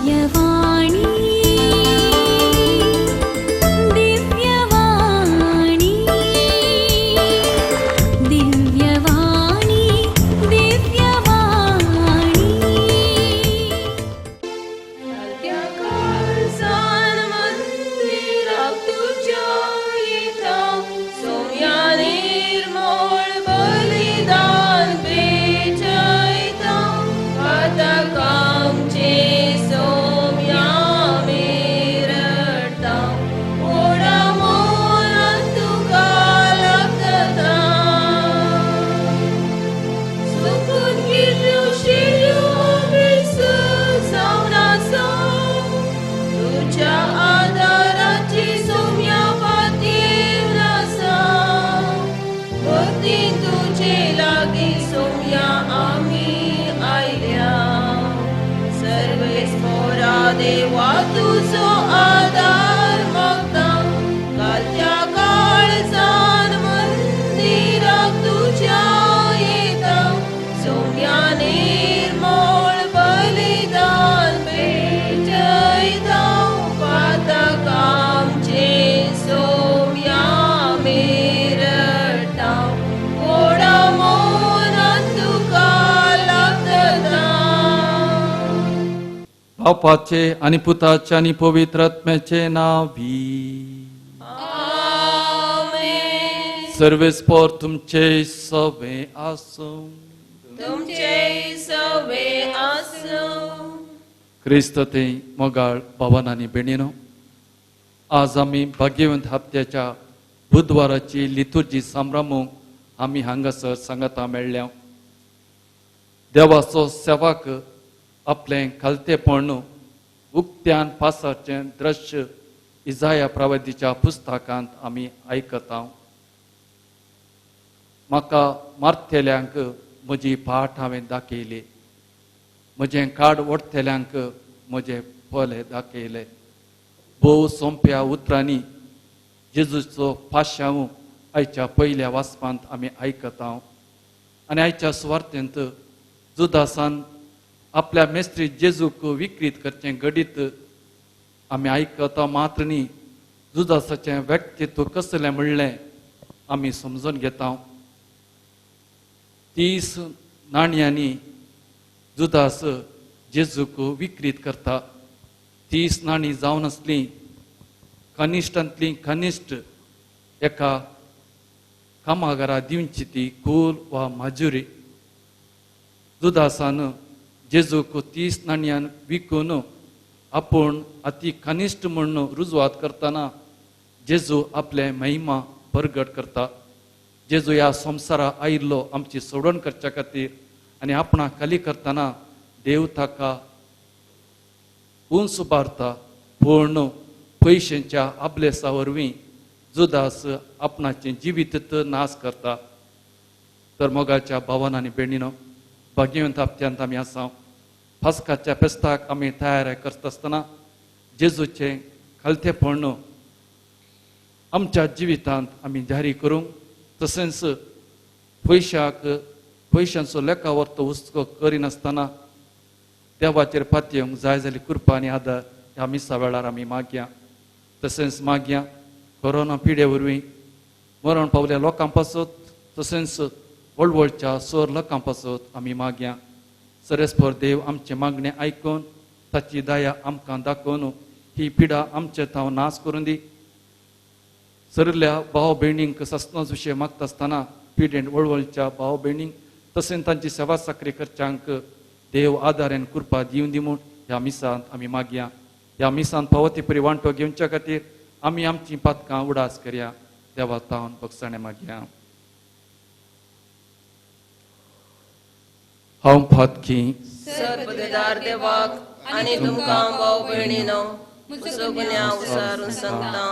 दिव्यवाणी दिव्यवाणी दिव्यवाणी दिव्यवाणी. काळजान मंदिराक तुज्या येता, सोम्या निर्मळ बलिदान भेटयता, पातकांचे सोम्या मेरडता, व्हडा मोनान तुका लागता. सुकून गेल्ल्यो शेळयो अभ्यास जावन आसा, तुज्या आदाराची सोम्या पातयेवन आसा, भक्तीन तुजे लागीं सोम्या आमी आयल्या. सर्वेस्पोरा देवा तुजो आदार मागता, कालच्या काळजान मंदिराक तुज्या येता, सोम्या निर्मळ बलिदान भेटयता, पातकांचे सोम्या मेरडता, व्हडा मोनान तुका लागता. बापाचे आनी पुताचे आनी पवित्र आत्म्याचे नांवी. आमेन. सर्वेस्पोर तुमचे सवे आसूं. तुमचे सवे आसूं. क्रिस्त ते मोगाळ भावान आनी भयणीनो, आज आमी भाग्यवंत हप्त्याच्या बुधवाराची लितुर्जी संभ्रमूंक आमी हांगासर सांगाता मेळ्ळ्या. देवाचो सेवाक आपलें खालतेपण उक्त्यान पासाचें दृश्य इजाया प्रवादीच्या पुस्तकांत आमी आयकता. म्हाका मारतल्यांक म्हजी पाट हांवें दाखयली, म्हजें काड ओडटल्यांक म्हजे पोले दाखयले. भोव सोंप्या उतरांनी जेजूचो पाशांव आयच्या पयल्या वाचपांत आमी आयकता. आनी आयच्या सुवार्थेंत जुदासान आपल्या मेस्त्री जेजूक विक्रीत करचें घडीत आमी आयकता. मात्र न्ही, जुदासाचें व्यक्तित्व कसलें म्हणलें आमी समजून घेता. 30 नाण्यांनी जुदास जेजूक विक्रीत करता. 30 नाणीं जावन आसलीं कनिश्ठांतली कनिश्ठ एका कामागारा दिवची ती कूल वा माजुरी. जुदासान जेजूक 30 नाणयान विकून आपूण अती कनिश्ठ म्हूण रुजवात करतना जेजू आपले महिमा परगट करता. जेजू ह्या संवसारा आयिल्लो आमची सोडवण करच्या खातीर आनी आपणाक खाली करतना देव ताका उंच उबारता. पूण पयशेंच्या अब्लेसा वरवीं जुदास आपणाचें जिवीत नाश करता. तर मोगाच्या भावान आनी भयणीनो, भाग्यवंत हप्त्यांत आमी आसा. पास्काच्या फेस्ताक आमी तयार करता आसतना जेजूचें खालतेपण आमच्या जिवितांत आमी जारी करूंक, तशेंच पयशाक पयशांचो लेखावर्तो हुस्को करिनासतना देवाचेर पातयेवंक जाय जाली कृपा आनी आदार ह्या मिसा वेळार आमी मागया. तशेंच मागया कोरोना पिडे वरवीं मरण पावल्या लोकां पासत, तशेंच वळवळच्या सोर लोकां पासत आमी मागया. सरेस्पर देव आमचें मागणें आयकून ताची दया आमकां दाखोवन ही पिडा आमचे थावन नाश करून दी. सरिल्ल्या भाव भयणींक सस्नाच विशय मागता आसतना पिडेन वळवळच्या भाव भयणींक तशेंच तांची सेवा साकरी करच्यांक देव आदार आनी कृपा दिवन दी म्हूण ह्या मिसांत आमी मागया. ह्या मिसांत फावो ती परी वांटो घेवच्या खातीर आमी आमचीं पातकां उडास करया. देवा तावन बगसाणें मागया. हांव पातकी सर्वदार देवाक आनी तुमकां भाव भयणीनो म्हजो गुन्यांव उसारून सांगता,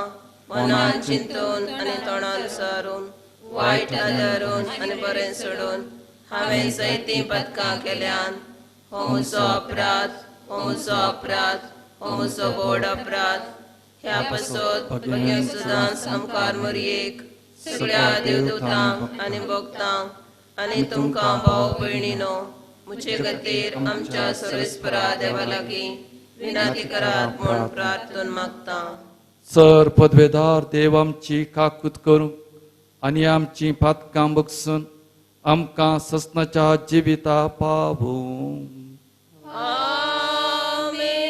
मनान चिंतून आनी तोंडान उसारून, वायट आदारून आनी बरें सोडून हांवें जायतीं पदकां केल्यान. हो म्हजो अपराध, हो म्हजो अपराध, हो म्हजो व्हड अपराध. ह्या पासत भुरग्यांक सदांच आमकार मरयेक सगळ्या देवदूतांक आनी भक्तांक आनी तुमकां भाव भयणीनो म्हजे खातीर आमच्या सर्वेस्परा देवा लागीं विनंती करात म्हूण प्रार्थून मागता. सर पदवेदार देव आमची काकूत करूं आनी आमची पातकां बगसून आमकां ससनाच्या जिविता पावूं. आमेन.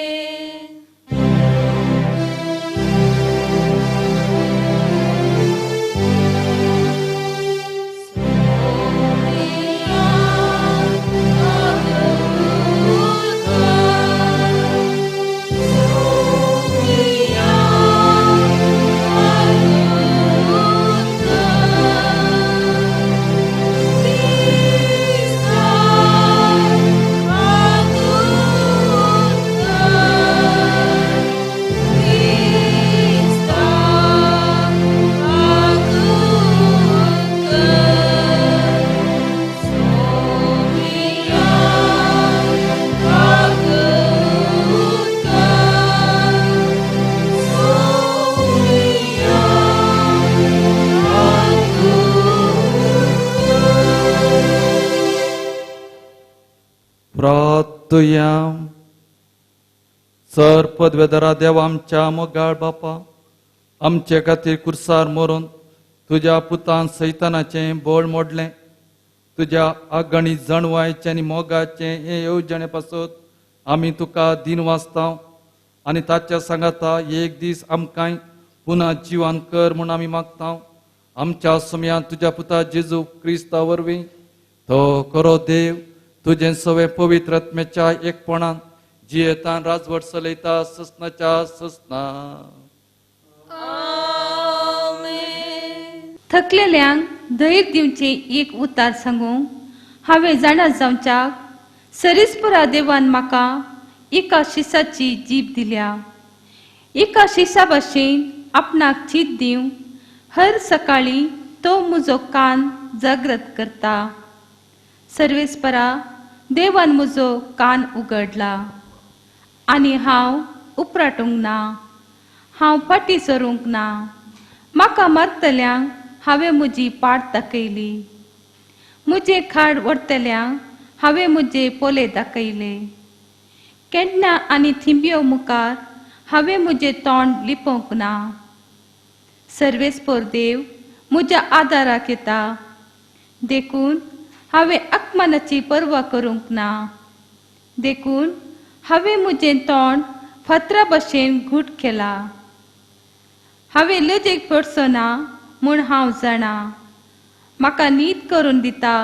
प्रार्थया. सर पदवेदारा देव आमच्या मोगाळ बापा, आमचे खातीर कुर्सार मरून तुज्या पुतान सैतानाचें बळ मोडलें. तुज्या आगणी जाणवायचें आनी मोगाचें हे येवजणे पासत आमी तुका दिन वाचता आनी ताच्या सांगाता एक दीस आमकांय पुना जिवान कर म्हूण आमी मागता. आमच्या समयान तुज्या पुता जेजू क्रिस्ता वरवीं तो खरो देव तुजें सगळें पवित्र आत्म्याच्या एकपणान जियेतान राजवट चलयता ससनाच्या ससना. आमेन. थकलेल्यांक धैर्य दिवचें एक उतार सांगूंक हांवें जाणा जावच्याक सरीसपुरा देवान म्हाका एका शिसाची जीब दिल्या. एका शिसा भाशेन आपणाक चीत दिवं हर सकाळीं तो म्हजो कान जागृत करता. सर्वेस्परा देवान म्हजो कान उगडला आनी हांव उपराटूंक ना, हांव फाटीं सरूंक ना. म्हाका मारतल्यांक हांवें म्हजी पाट दाखयली, म्हजें खाड व्हरतल्यांक हांवें म्हजे पोले दाखयले. केन्ना आनी थिंबयो मुखार हांवें म्हजें तोंड लिपोवंक ना. सर्वेस्पोर देव म्हज्या आदाराक येता, देखून हांवें अपमानाची पर्वा करूंक ना. देखून हांवें म्हजें तोंड फातरा भशेन घूट केला. हांवें लजेक पडचो ना म्हूण हांव जाणा. म्हाका न्हीद करून दिता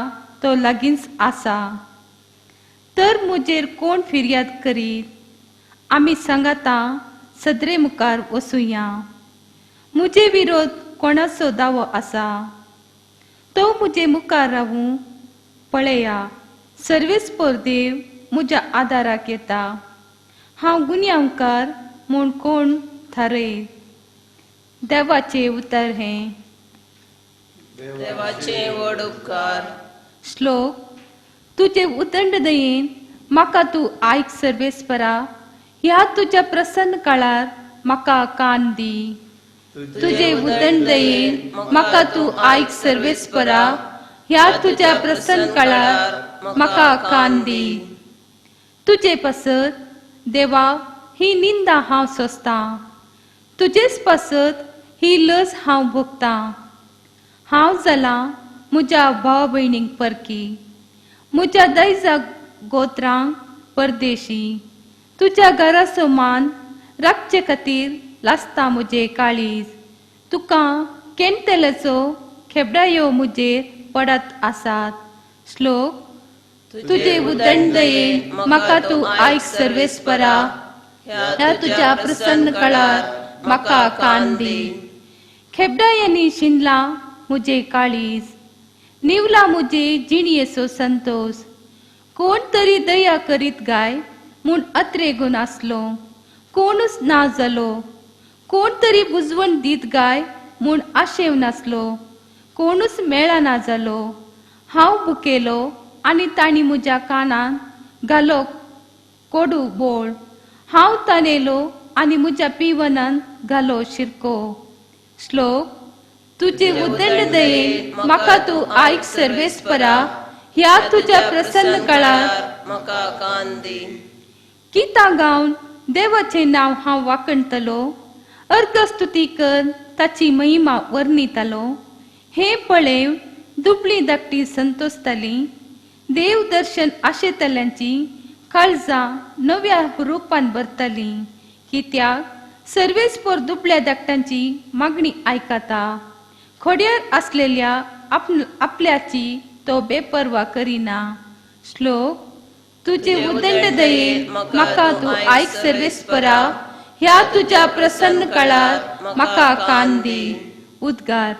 तो लागींच आसा. तर म्हजेर कोण फिर्याद करीत? आमी सांगाता सदरे मुखार वसुया. म्हजे विरोध कोणाचो दावो आसा? तो म्हजे मुखार रावूं. पळया, सर्वेस्पोर देव म्हज्या आदाराक येता. हांव गुन्यांवकार म्हूण कोण थारयत? देवाचें उतर हें. देवाचे व्हड उपकार. श्लोक. तुजे उदंड दयेन म्हाका तूं आयक सर्वेस्परा, ह्या तुज्या प्रसन्न काळार म्हाका कान दी. तुजे उदंड दयेन म्हाका तूं आयक सर्वेस्परा, ह्या तुज्या प्रसन्न काळार म्हाका कान दी. तुजे पासत देवा ही निंदा हांव सोंसतां, तुजेच पासत ही लज हांव भोगतां. हांव जालां म्हज्या भाव भयणींक परकी, म्हज्या दायजा गोत्रांक परदेशी. तुज्या घराचो मान राखचे खातीर लासता म्हजें काळीज. तुका केणटल्याचो खेबडायो म्हजेर पडत आसात. श्लोक. तुजे उदंड दयेन म्हाका तूं आयक सर्वेस्परा, ह्या तुज्या प्रसन्न काळार म्हाका कान दी. खेबडायांनी शिनलां म्हजें काळीज, निवला म्हजे जिणयेचो संतोश. कोण तरी दया करीत गाय म्हूण अत्रेगून आसलो, कोणूच ना जालो. कोण तरी बुजवण दीत गाय म्हूण आशेव नासलो, कोणूच मेळना जालो. हांव भुकेलो आनी तांणी म्हज्या कानान घालो कोडू बोळ. हांव तानेलो आनी म्हज्या पिवनान घालो शिरको. श्लोक. तुजे उदंड दयेन म्हाका तूं आयक सर्वेस्परा, ह्या तुज्या प्रसन्न काळार म्हाका कान दी. गितां गावन देवाचें नांव हांव वाखणतलो, अर्घस्तुती कर ताची महिमा वर्णितालो. हें पळय दुबळी धाकटी संतोसताली, देव दर्शन आशेतल्यांची काळजां नव्या रुपान भरताली. कित्याक सर्वेस्पर दुबळ्या धाकट्यांची मागणी आयकता, खोड्यार आसलेल्या आपल्याची तो बेपर्वा करिना. श्लोक. तुजे उदंड दयेन म्हाका तूं आयक सर्वेस्परा, ह्या तुज्या प्रसन्न काळार म्हाका कान दी. उद्गार.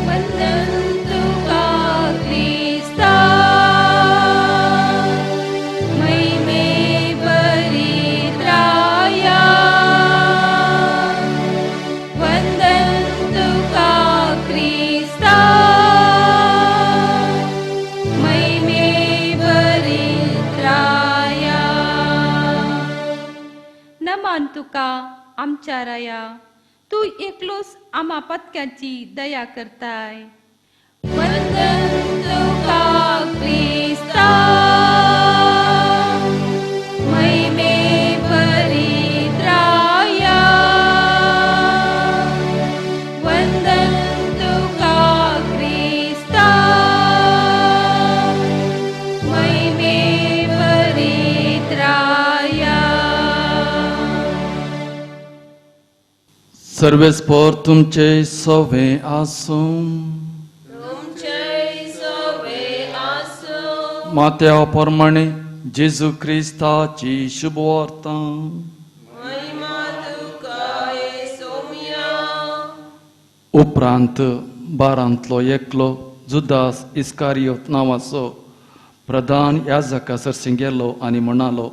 वंदन तुका क्रिस्ता, महिमे परित्राया. वंदन तुका क्रिस्ता, महिमे परित्राया. नमान तुका आमच्या राया, तूं एकलोच आमा पत्क्याची दया करताय. वंदन तुका क्रिस्ता, महिमे परित्राया. वंदन तुका क्रिस्ता, महिमे परित्राया. सर्वेस्पर तुमचे सवे आसूं. तुमचे सवे आसूं. मात्या प्रमाणे जेजू क्रिस्ताची शुभवार्ता. महिमा तुका सोम्या. उपरांत बारांतलो एकलो जुदास इस्कारियोत नांवाचो प्रधान याजका सरशीं गेलो आनी म्हणालो,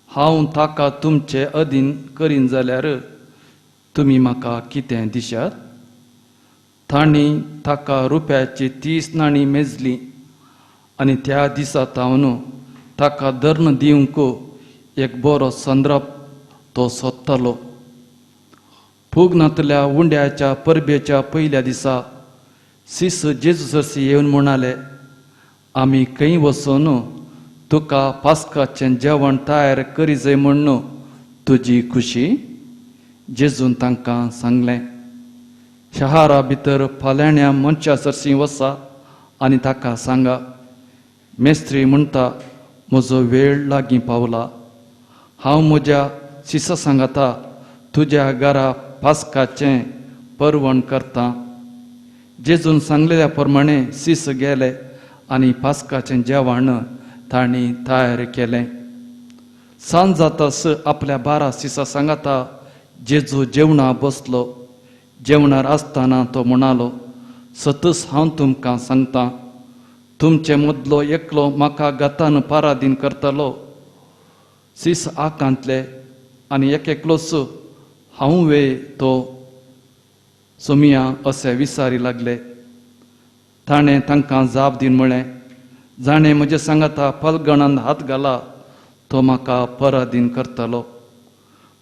हांव ताका तुमचे अधीन करीन जाल्यार तुमी म्हाका कितें दिशात? तांणी ताका रुपयाची 30 नाणीं मेजली आनी त्या दिसा तावन ताका धर्ण दिवंक एक बरो संद्रप तो सोदतालो. फुगनातल्या उंड्याच्या परबेच्या पयल्या दिसा सीस जेजू सरशी येवन म्हणाले, आमी खंय वचून तुका पास्काचें जेवण तयार करी जाय म्हूण तुजी खुशी? जेजून तांकां सांगलें, शहारा भितर फाल्याण्या मनशा सरशीं वसा आनी ताका सांगा, मेस्त्री म्हणटा म्हजो वेळ लागीं पावला, हांव म्हज्या शिसा सांगाता तुज्या घरा पास्काचें परवण करता. जेजून सांगलेल्या प्रमाणे सीस गेले आनी पास्काचें जेवण तांणी तयार केलें. सांज जातास आपल्या 12 सिसा सांगाता जेजू जेवणा बसलो. जेवणार आसतना तो म्हणालो, सतच हांव तुमकां सांगता, तुमचे मदलो एकलो म्हाका गतान पारादीन करतलो. सीस आकांतले आनी एक एकलोच हांव वे तो सोमिया अशें विचारी लागले. ताणें तांकां जाप दीन म्हळें, जाणें म्हजे सांगाता पलगणान हात घाला तो म्हाका परादीन करतलो.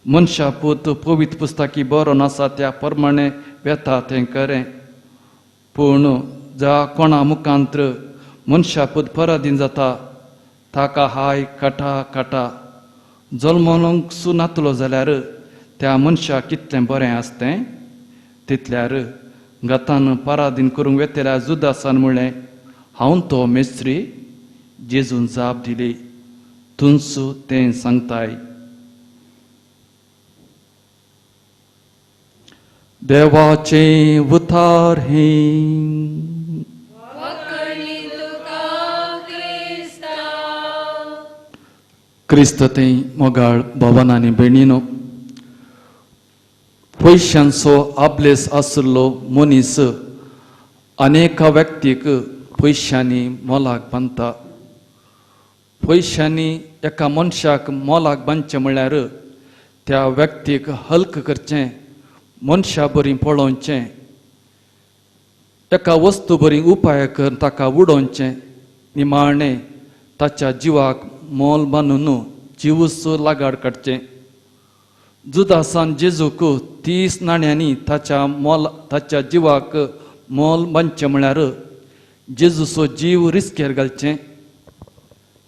मनशा पूत पवित्र पुस्तकी बरोवन आसा त्या प्रमाणे वेता तें खरें, पूण ज्या कोणा मुखांत मनशा पूत परादीन जाता ताका हाय काटा काटा. जल्मोंक सु नातलो जाल्यार त्या मनशाक कितलें बरें आसतें. तितल्यार गतान परादीन करूंक वेतल्या जुदासान म्हळें, हांव तो मेस्त्री. जेजून जाप दिली, तुंच तें सांगताय. देवाचें उतार हें. क्रिस्त तें मोगाळ भवन आनी भयणीनो, पयशांचो आबलेस आशिल्लो मनीस अनेका व्यक्तीक पयशांनी मोलाक बांदता. पयशांनी एका मनशाक मोलाक बांदचें म्हळ्यार त्या व्यक्तीक हल्क करचें, मनशा बरी पळोवचें, एका वस्तू बरी उपाय करून ताका उडोवचें, निमाणें ताच्या जिवाक मोल बांदून जिवूच लागाड काडचें. जुदासान जेजूक 30 नाण्यांनी ताच्या मोल ताच्या जिवाक मोल बांदचें म्हळ्यार जेजूचो जीव रिस्केर घालचें,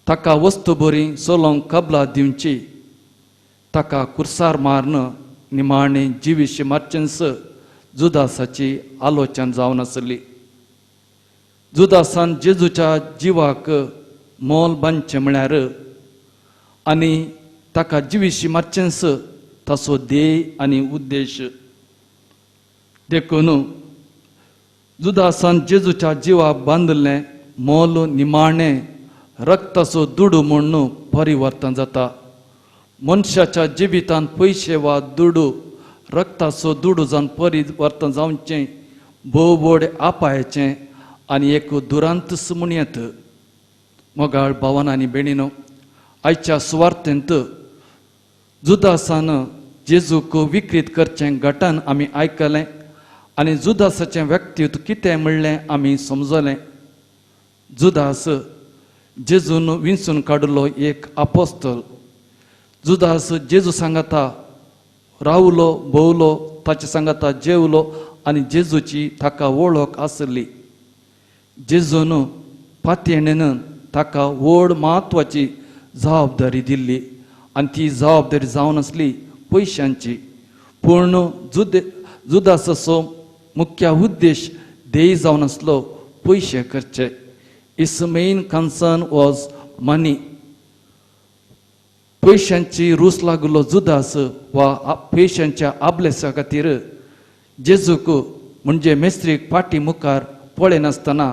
ताका वस्तू बरी चलोवंक कबला दिवची, ताका कुर्सार मारून निमाणें जिवीशी मारचेंच जुदासाची आलोचन जावन आसली. जुदासान जेजूच्या जिवाक मोल बांदचें म्हळ्यार आनी ताका जिवीशी मारचेंच ताचो ध्येय आनी उद्देश. देखून जुदासान जेजूच्या जिवाक बांदिल्लें मोल निमाणें रक्ताचो दुडू म्हूण परिवर्तन जाता. मनशाच्या जिवितांत पयशे वा दुडू रक्ताचो दुडू जावन परिवर्तन जावचें भोव व्हड आपायाचें आनी एक दुरांतस म्हूण येत. मोगाळ भावान आनी भयणीनो, आयच्या सुवार्थेंत जुदासान जेजूक विक्रीत करचें घटन आमी आयकलें आनी जुदासाचें व्यक्तित्व कितें म्हणलें आमी समजलें. जुदास जेजून विंचून काडिल्लो एक आपोस्तल. जुदास जेजू सांगाता रावलो, भोवलो, ताचे सांगाता जेवलो आनी जेजूची ताका वळख आसली. जेजून पातयेणेन ताका व्हड म्हत्वाची जबाबदारी दिल्ली आनी ती जबाबदारी जावन आसली पयशांची. पूण जुदासाचो मुख्य उद्देश ध्येय जावन आसलो पयशे करचे. His main concern was money. पयशांची रूच लागलो जुदास वा पयशांच्या आबलेसा खातीर जेजूक म्हणजे मेस्त्रीक फाटी मुखार पळयनासतना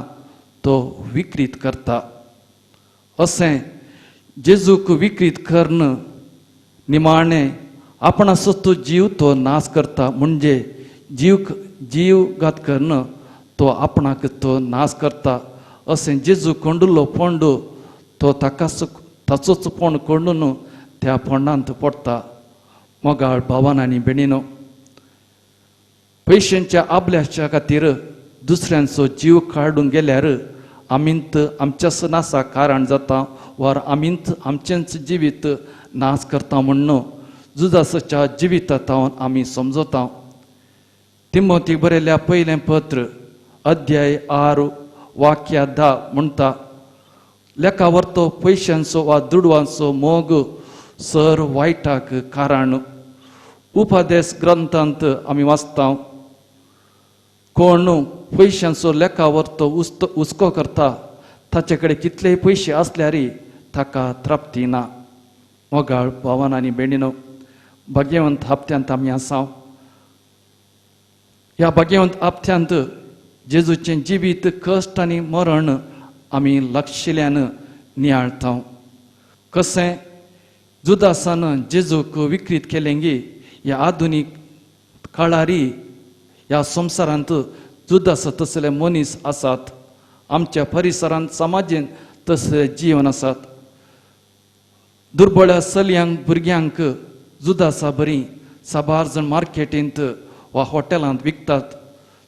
तो विक्रीत करता. अशें जेजूक विक्रीत करून निमाणें आपणाचो तो जीव तो नाश करता, म्हणजे जीव घात करून तो आपणाक तो नाश करता. अशें जेजू कोंडुलो फोंडू तो ताकाच ताचोच फोंड कोंडून त्या फोंडांत पडटा. मोगाळ भावान आनी भयणीनो, पयशांच्या आबल्याच्या खातीर दुसऱ्यांचो जीव काडून गेल्यार आमींत आमच्याच नासाक कारण जाता वा आमींत आमचेंच जिवीत नाश करता म्हूण जुदासाच्या जिवितांत आमी समजता. तिमोथीक बरयल्ल्या पयलें पत्र अध्याय 6 वाक्य 10 म्हणटा, लेखा वरतो पयशांचो वा दुडवांचो मोग सर वायटाक कारण. उपदेश ग्रंथांत आमी वाचता, कोण पयशांचो लेखा वरतो हुस्को करता ताचे कडेन कितलेय पयशे आसल्यार ताका तृप्ती ना. मोगाळ भावान आनी भयणीनो, भाग्यवंत हप्त्यांत आमी आसा. ह्या भाग्यवंत हप्त्यांत जेजूचें जिवीत कश्ट आनी मरण आमी लक्षिल्यान नियाळता. कशें जुदासान जेजूक विक्रीत केलें गी ह्या आधुनीक काळारी ह्या संवसारांत जुदास तसले मनीस आसात, आमच्या परिसरांत समाजेंत तसले जीवन आसात. दुर्बळ चलयांक भुरग्यांक जुदासा बरी साबार जण मार्केटींत वा हॉटेलांत विकतात.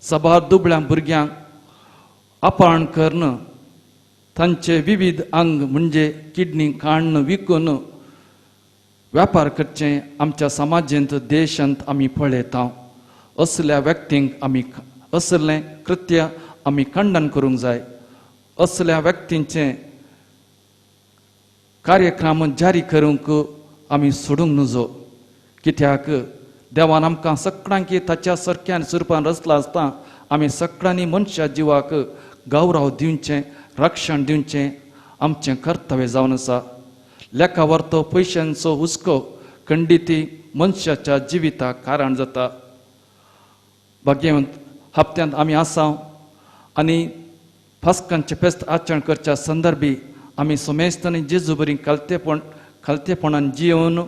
साबार दुबळ्या भुरग्यांक अपहरण करून तांचे विविध अंग म्हणजे किडनी काडून विकून व्यापार करचें आमच्या समाजेंत देशांत आमी पळयता. असल्या व्यक्तींक आमी असलें कृत्य आमी खंडन करूंक जाय. असल्या व्यक्तींचें कार्यक्रम जारी करूंक आमी सोडूंक नजो. कित्याक देवान आमकां सगळ्यांक ताच्या सारक्यान स्वरुपान रचला आसता आमी सगळ्यांनी मनशा जिवाक गौरव दिवचें, रक्षण दिवचें आमचें कर्तव्य जावन आसा. लेखा वरतो पयशांचो हुस्को खंडिती मनशाच्या जिविताक कारण जाता. भाग्यवंत हप्त्यांत आमी आसा आनी फास्कांचें फेस्त आचरण करच्या संदर्भी आमी समेस्त आनी जेजू बरी खालतेपणान जिवन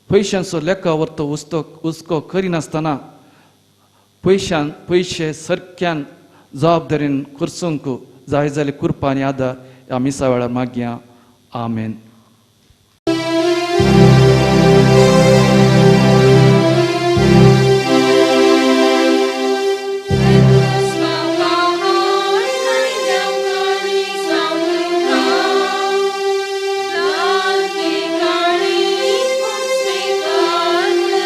पयशांचो लेखा वरतो हुस्को करिनासतना पयशान पयशे सारक्यान जबाबदारीन खर्चूंक जाय जाल्यार कृपा आनी आदार ह्या मिसा वेळार मागया. आमेन. Thank you.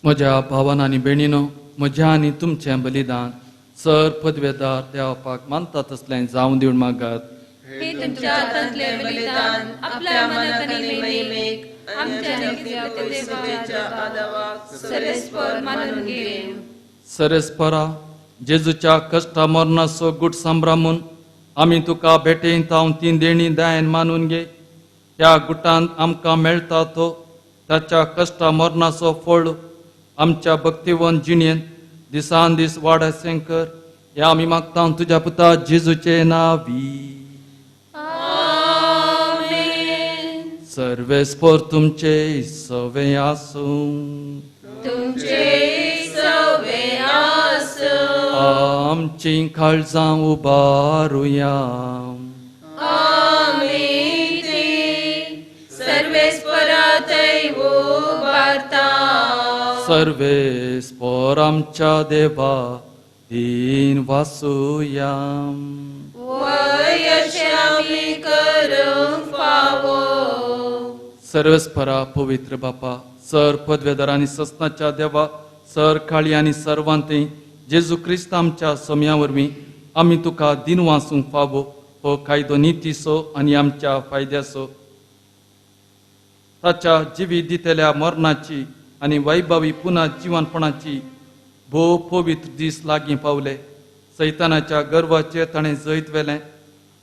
म्हज्या भावान आनी भयणीनो, म्हज्या आनी तुमचें बलिदान सर पदवेदार देवापाक मानता तसलें जावं दिवन मागात. हे तुमच्या हातांतले बलिदान आपल्या मनात आनी महिमेक आमच्या देवाच्या आदावाक सरेस्पर मानून घे. सरेस्परा जेजूच्या कश्टा मरणाचो गुट सांब्रामून आमी तुका भेटयता ती देणी दयान मानून घे. ह्या गुटांत आमकां मेळटा तो ताच्या कश्टा मरणाचो फळ आमच्या भक्तिवन जिणेंत दिसान दीस वाड कर. ह्या आमी मागता तुज्या पुता जेजूचे नावी. सर्वेस्पर तुमचे सवे आसूं. तुमचे सवे आसूं. आमची काळजां उबारुया. आमी ती सर्वेस्परा थंय उबारता. सर्वेस्पर आमच्या देवा दीन वासुया. वयशे आमी करूंक फावो. सर्वेस्परा पवित्र बापा, सर पदवेदार आनी ससनाच्या देवा, सर काळी आनी सर्वांती जेजू क्रिस्त आमच्या सम्या वरवीं आमी तुका दीन वासूंक फावो हो कायदो नितीचो आनी आमच्या फायद्याचो. ताच्या जिवीत दितल्या मरणाची आनी वैभवी पुनः जिवनपणाची भोव पवित्र दीस लागीं पावले. सैतानाच्या गर्वाचेर ताणें जैत व्हेलें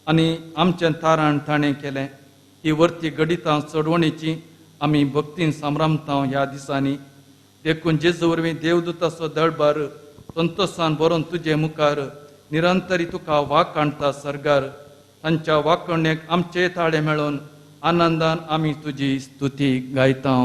आनी आमचें तारण ताणें केलें. ही वर्ती घडितां चडवणीची आमी भक्तीन सांभ्रामता ह्या दिसांनी. देखून जेजू वरवीं देवदूताचो दळबार संतोसान बरोवन तुजे मुखार निरंतरी तुका वाकाणटा सर्गार. तांच्या वाकणेक आमचे ताळे मेळोवन आनंदान आमी तुजी स्तुती गायता.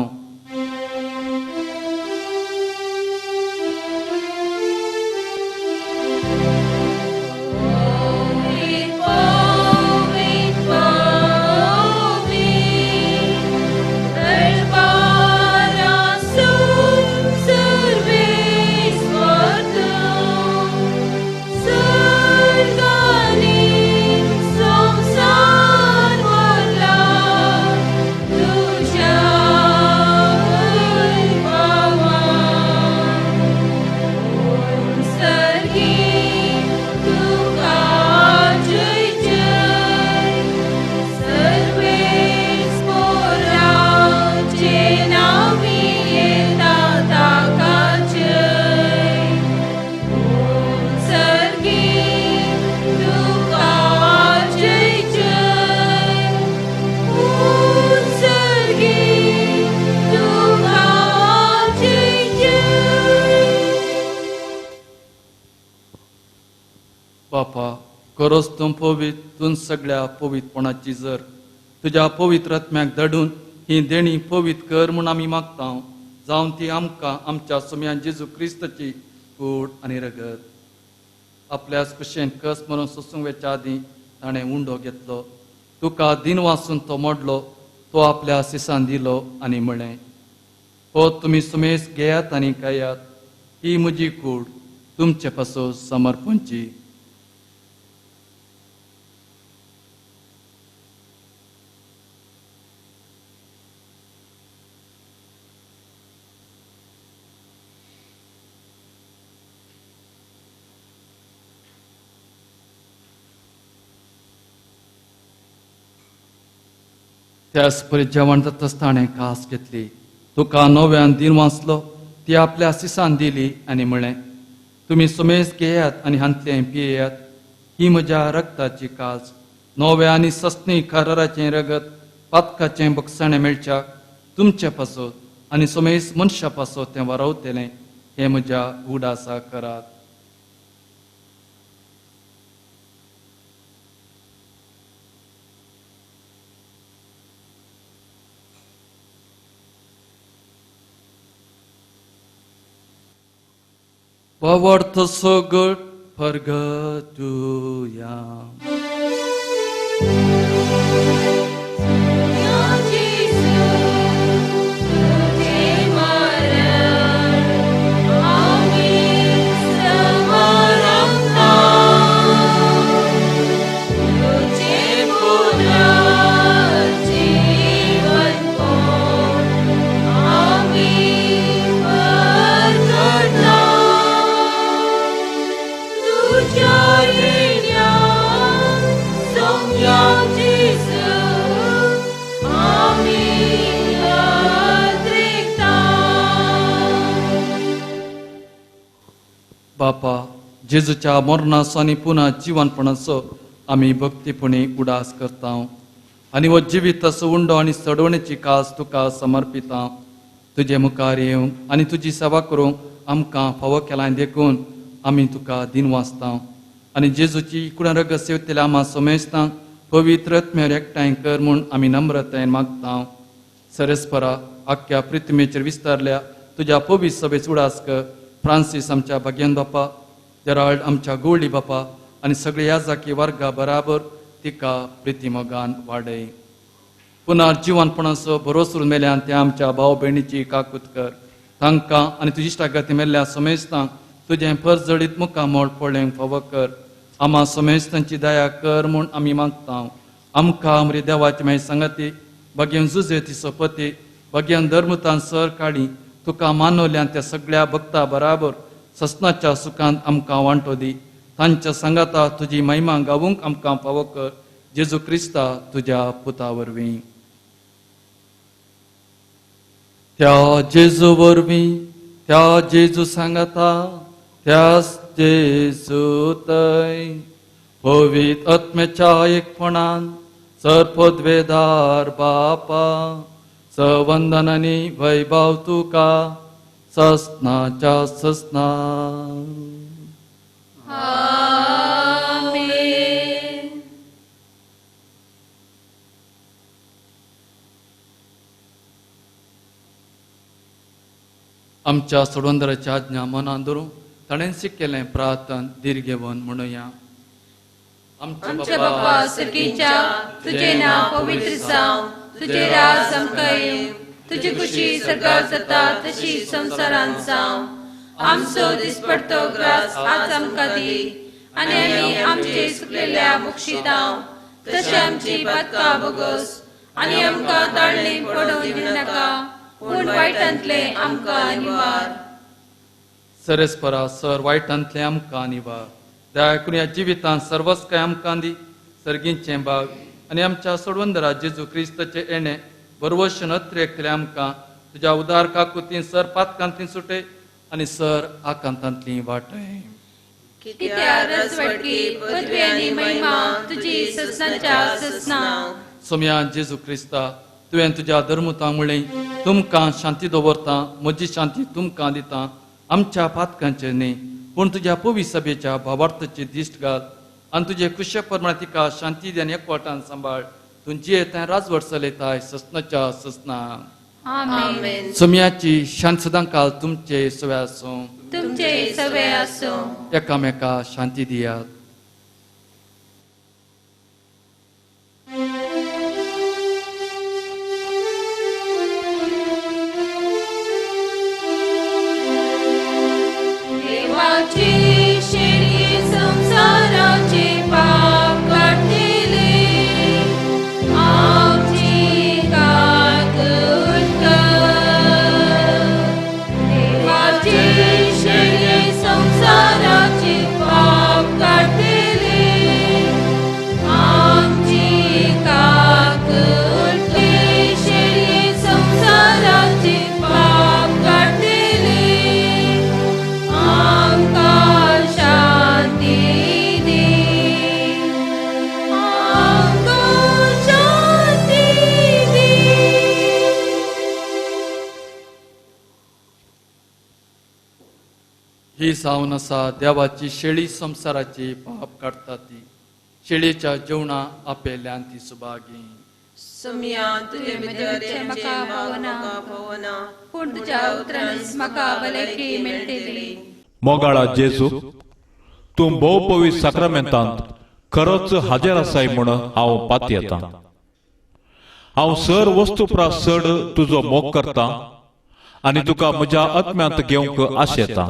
बापा, खरोच तूं पवित्र, तूं सगळ्या पवित्रपणाची जर तुज्या पवित्र आत्म्याक धाडून ही देणी पवित्र कर म्हूण आमी मागता. जावन ती आमकां आमच्या सोम्यान जेजू क्रिस्ताची कूड आनी रगत. आपल्याच कुशेन कस म्हणून सोसूंक वेच्या आदीं ताणें उंडो घेतलो, तुका दिन वासून तो मोडलो, तो आपल्या सिसान दिलो आनी म्हळें, हो तुमी सुमेस घेयात आनी खायात, ही म्हजी कूड तुमचे पासून समर्पणची. त्याच परी जेवण जाताच ताणें कास घेतली, तुका नव्यान दिन वाचलो, ती आपल्या सिसान दिली आनी म्हळें, तुमी सुमेस घेयात आनी हांतलें पियेयात, ही म्हज्या रक्ताची कास, नव्या आनी सस्नी कराराचें रगत पातकाचें बक्षाणें मेळच्याक तुमचे पासत आनी सुमेस मनशा पासत तें वारवतलें, हें म्हज्या उडासा करात. पवर्थ सगट परगटुया. Amen. बापा, जेजूच्या मरणाचो आनी पुनः जिवनपणाचो आमी भक्तीपणी उडास करता आनी हो जिविताचो उंडो आनी चडवणेची कास तुका समर्पिता. तुजे मुखार येवंक आनी तुजी सेवा करूंक आमकां फावो केलां देखून आमी तुका दिन वाचता आनी जेजूची कुडां रगत सेवतल्या आमा समेस्तांक पवित्र आत्म्यार एकठांय कर म्हूण आमी नम्रतायेन मागता. सरस्परा आख्ख्या पृथ्वीचेर विस्तारल्या तुज्या पवित्र सभेच उडास कर. फ्रांसीस आमच्या भाग्यान बापा, जेराल्ड आमच्या गोवळी बापा आनी सगळे ह्या जाकी वर्गा बराबर तिका प्रितीमोगान वाडय. पुनर जिवनपणाचो भरोसो मेल्यान त्या आमच्या भाव भयणीची काकूत कर. तांकां आनी तुजी इश्टागती मेल्ल्या समेस्तांक तुजें परजळीत मुखामळ पळोवंक फावो कर. आमा समेस्तांची दया कर म्हूण आमी मागता. आमकां आमरे देवाची मागीर सांगाती भाग्यान जुजे ती सोपती भाग्यान धर्मतान सर काडी तुका मानवल्यान त्या सगळ्या भक्ता बराबर ससनाच्या सुखांत आमकां वांटो दी. तांच्या सांगाता तुजी महिमा गावूंक आमकां फावो कर. जेजू क्रिस्ता तुज्या पुता वरवीं. त्या जेजू वरवीं, त्या जेजू सांगाता, त्यास जेजू तय पवित्र आत्म्याच्या एकपणान सरपदवेदार बापा सवंदन आनी वैभव तुका ससनाच्या ससना. आमेन. आमच्या सोडवंदराची आज्ञा मनान धरून ताणें शिकयलें प्रार्थन धीर घेवन म्हणुया. आमच्या बापा सर्गीच्या, तुजें नांव पवित्र जावं, तुजें राज आमकां येवं, तुजी खुशी सर्गार जाता तशी संवसारांत जावं. आमचो दिसपडतो ग्रास आज आमकां दी आनी आमी आमचे सुकलेल्या बक्षितांव तशें आमची पातकां बोगस आनी आमकां ताळणी पडोवन दिवनाका, पूण वायटांतलें आमकां निवार. सरस्परा सर वायटांतलें आमकां निवार. दया करून ह्या जिवितांत सर्वच काय आमकां दी सर्गींचें बाग आनी आमच्या सोडवंदरा जेजू क्रिस्ताचें येणें बरवश नत्रेकतलें आमकां तुज्या उदार काकुतीन सर पातकांतली सुटे आनी सर आकांतांतली वाटय. कित्याक रजवटकी पदवी आनी महिमा तुजी ससनाच्या ससना. सोम्या जेजू क्रिस्ता, तुवें तुज्या धर्मतांक म्हणलें, तुमकां शांती दवरता, म्हजी शांती तुमकां दिता. आमच्या पातकांचेर न्ही पूण तुज्या पवी सभेच्या भावार्थाची दिश्ट घाल आनी तुजे खुशे प्रमाणे तिका शांती दी आनी एकवटान सांबाळ. तूं जियेताय राजवट चलयताय ससनाच्या ससना. आमेन. सोम्याची शांत सदांकाल तुमचे सवे आसूं. तुमचे सवे आसूं. एकामेका शांती दियात. देवाची शेळी संसाराचे पाप काडटिले, आमची काकूत कर. देवाची शेळी संसाराचे पाप काडटिले, आमची काकूत कर. शेळी संसाराचे पाप काडटिले, आमकां शांती दी, आमकां शांती दी. ही जावन आसा देवाची शेळी संवसाराची पाप काडटा ती. शेळीच्या जेवणा आपेल्यान ती सुभागी. सोम्या तुजे भितर म्हाका पावना, पावना, पूण तुज्या उतरांनीच म्हाका भलायकी मेळटली. मोगाळा जेजू, तूं भोव पवित्र साक्रामेंतांत खरोच हाजेर आसाय म्हूण हांव पातयेतां. हांव सर वस्तू प्रास चड तुजो मोग करता आनी तुका म्हज्या आत्म्यांत घेवंक आशेता.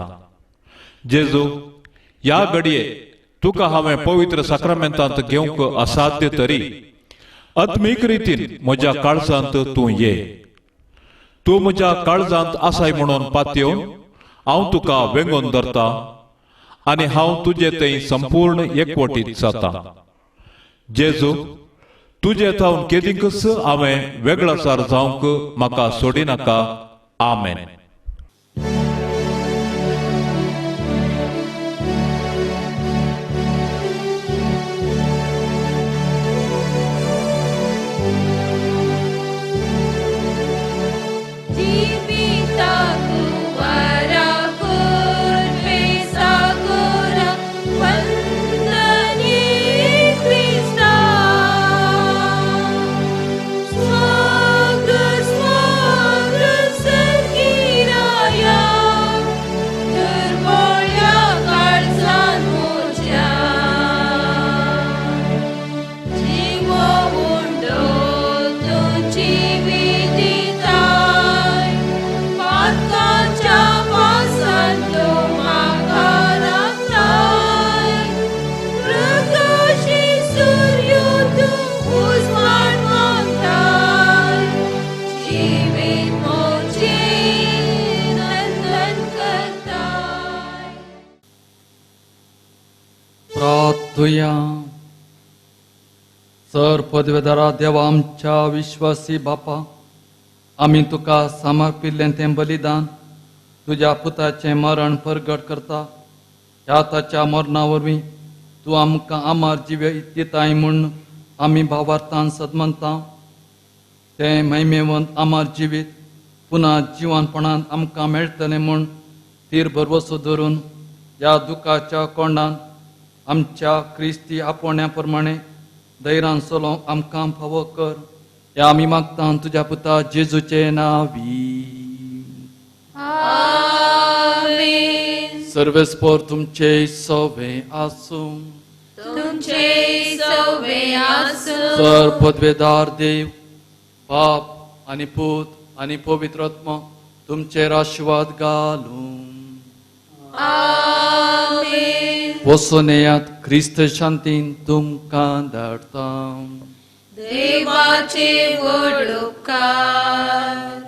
जेजू, ह्या घडये तुका हांवें पवित्र साक्रामेंतांत घेवंक असाध्य तरी आत्मीक रितीन म्हज्या काळजांत तूं ये. तूं म्हज्या काळजांत आसाय म्हणून पातयेवन हांव तुका वेंगोवन धरता आनी हांव तुजे थंय संपूर्ण एकवटीत जाता. जेजू, तुजे थावन केदींकच हांवें वेगळाचार जावंक म्हाका सोडिनाका. आमेन. प्रार्थुया. सर पदवेदारा देवा आमच्या विश्वासी बापा, आमी तुका समर्पिल्लें तें बलिदान तुज्या पुताचें मरण परगट करता. ह्या ताच्या मरणा वरवीं तूं आमकां आमार जिवे दिताय म्हूण आमी भावार्थान सदमनता. तें महिमेवंत आमार जिवीत पुना जिवनपणान आमकां मेळटलें म्हूण तीर भरवसो धरून ह्या दुखाच्या कोंडान आमच्या क्रिस्ती आपोवण्या प्रमाणे धैर्यान चलोवंक आमकां फावो कर. ह्या आमी मागता तुज्या पुता जेजूचे नावी. सर्वेस्पोर तुमचे सवे आसूं. तुमचे सवे आसूं. सर पदवेदार देव बाप आनी पूत आनी पवित्र आत्मा तुमचेर आशिर्वाद घालूं. वचून येयात, क्रिस्त शांतीन तुमकां धाडटा. देवाचे व्हड उपकार.